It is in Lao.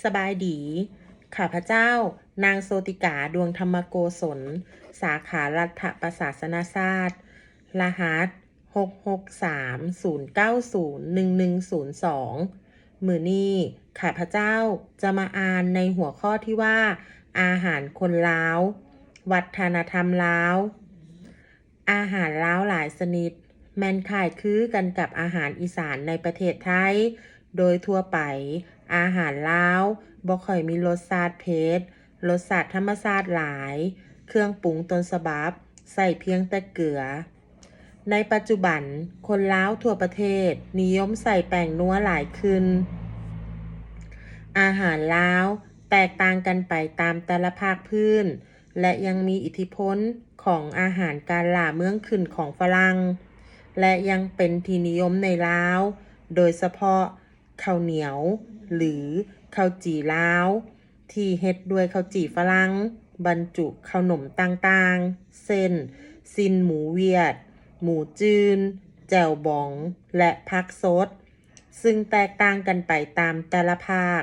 ສະບາຍດີ ຂ້າພະເຈົ້າ ນາງໂຊຕິກາ ດວງທຳມະໂກສົນ ສາຂາລັດຖະປະສາສະນະສາດ ລະຫັດ ຫົກຫົກສາມສູນເກົ້າສູນໜຶ່ງໜຶ່ງສູນສອງ. ມື້ນີ້ ຂ້າພະເຈົ້າຈະມາອ່ານໃນຫົວຂໍ້ທີ່ວ່າ ອາຫານຄົນລາວ ວັດທະນະທຳລາວ. ອາຫານລາວຫຼາຍຊະນິດ ແມ່ນຄ້າຍຄືກັນກັບອາຫານອີສານໃນປະເທດໄທ. ໂດຍທົ່ວໄປ ອາຫານລາວບໍ່ຄ່ອຍມີລົດຊາດເຜັດ, ລົດຊາດທຳມະຊາດຫຼາຍ, ເຄື່ອງປຸງຕົ້ນສະບັບໃສ່ພຽງແຕ່ເກືອ. ໃນປັດຈຸບັນ ຄົນລາວທົ່ວປະເທດນິຍົມໃສ່ແປ້ງນົວຫຼາຍຂຶ້ນ. ອາຫານລາວແຕກຕ່າງກັນໄປຕາມແຕ່ລະພາກພື້ນ ແລະ ຍັງມີອິດທິພົນຂອງອາຫານການລ່າເມືອງຂຶ້ນຂອງຝຣັ່ງ ແລະ ຍັງເປັນທີ່ນິຍົມໃນລາວ, ໂດຍສະເພາະເຂົ້າໜຽວ ຫຼື ເຂົ້າຈີ່ລາວ ທີ່ເຮັດດ້ວຍເຂົ້າຈີ່ຝຣັ່ງ ບັນຈຸເຂົ້າໜົມຕ່າງໆ ເຊັ່ນ ຊີ້ນໝູຫວຽດ, ໝູຈືນ, ແຈ່ວບອງ ແລະ ຜັກສົດ, ຊຶ່ງແຕກຕ່າງກັນໄປຕາມແຕ່ລະພາກ.